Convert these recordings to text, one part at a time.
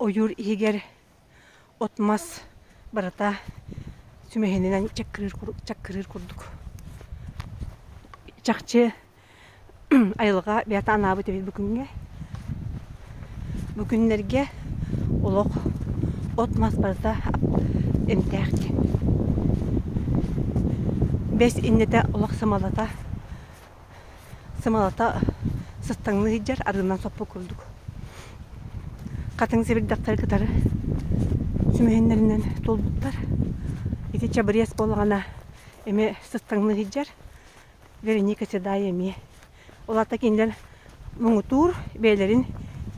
Ойуур иһигэр от-мас барыта сүмэһининэн чаккырыыр курдук. Чахчы айылҕа бэйэтэ анаабыт эбит бу күҥҥэ. Бу күннэргэ олох от-мас барыта эмтээх диэн. Бэс иннэтэ олох сымалата Сымалата сыстаҥныы сылдьар, арыынан соппут курдук. Хатыҥ сэбирдэхтэри кытары сүмэһиннэринэн туолбуттар. Ити чабырыас буоллаҕына эмиэ сыстаҥныы сылдьар. Вероника Седая эмиэ. Ол аата кинилэр муҥутуур бэйэлэрин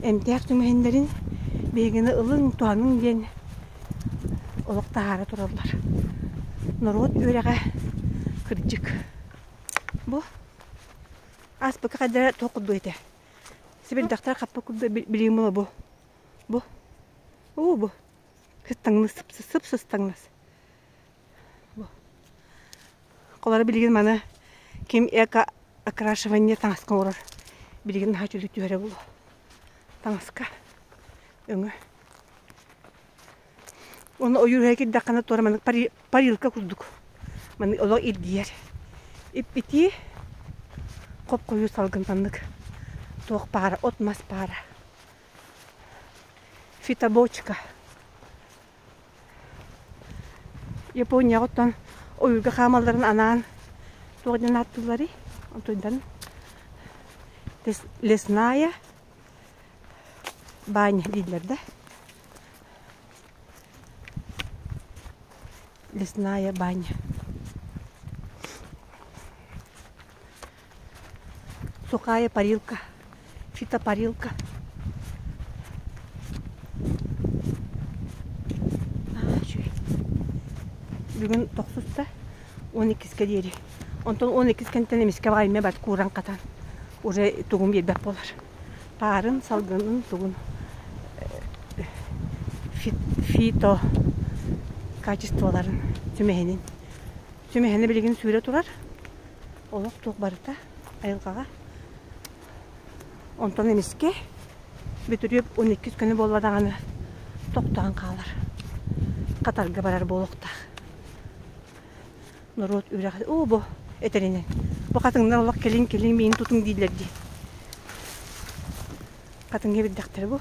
эмтээх сүмэһиннэрин биһигини ылыҥ, туһаныҥ диэн олох таһаара тураллар. Норуот үөрэҕэ кырдьык. Бу ааспыкка хайдара туох курдук этэ. Сибирдэхтэр хаппыт курдук билигин була бу. Бу. Уу бу. Сыстаҥнас сып сыстаҥнас. Бу. Холоро билигин маны ким эко окрашивание таҥаска оҥорор. Билигин наһаа үчүгэй түһэрэ буолуо. Таҥаска өҥө. Уонна ойуур иһэ киирдэххинэ туора маннык парилка курдук маннык олох илгийэр. Ип-итии хоп-хойуу салгын маннык туох баара от-мас баара. Фитобочка. Японияҕа оттон ойуурга хаамалларын анаан туох диэн ааттыылларый? Онтуйдан лесная баня дииллэр да. Лесная баня. Сухая парилка, фитопарилка. Бүгүн тохсуста 12-ке диэри. Онтон 12 кэнтэн эмискэ баҕайма бат кууран хатан уже тугум биэрбэт буолар. Паарын, салгынын, тугун фито качестволарын сүмэһинин. Сүмэһинэ билигин сүүрэ турар. Олох туох барыта айылҕаҕа. Онтон эмискэ Бүтүрүөп 12 күнү буолла даҕаны тохтоон хаалар. Хатарга барар буолуохтаах. Норуот үрэҕэ оо бу этэринэн бу хатыҥнар олох кэлин кэлин миин тутуҥ дииллэр дии. Хатыҥҥа бирдэхтэрэ бу.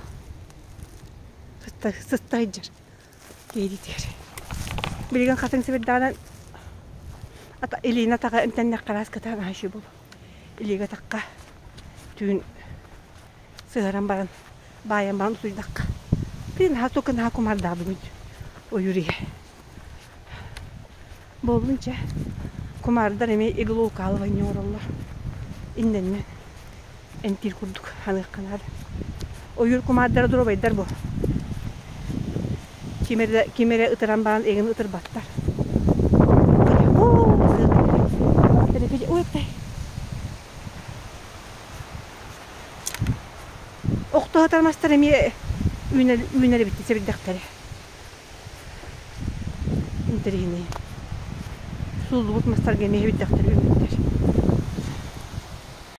Сыста сыста сылдьар киһитигэр. Билигин хатыҥ сибирдэҕинэн илиини атаҕа эмтэннэххэ араас кытаан аһа үчүгэй буолуо. Илиигэ атахха түүн сыһаран баран баайан баран утуйдахха тыын наһаа тука наһаа кумаардаах бүгүн ойуур иһэ. Буоллун чэ, кумаардар эмиэ иглоукалывание оҥороллор. Иннэннэн эмтиир курдук аныахха наада. Ойуур кумаардара доруобайдар буо. Ким эрэ, ким эрэ ытыран баран эҥин ытырбаттар. Охтоһутар мастар эмиэ үүнэр, үүнэр эбит сэбирдэхтэрэ. Интэриэһинэй. Сууллубут мастарга эмиэ сэбирдэхтэр үүммүттэр.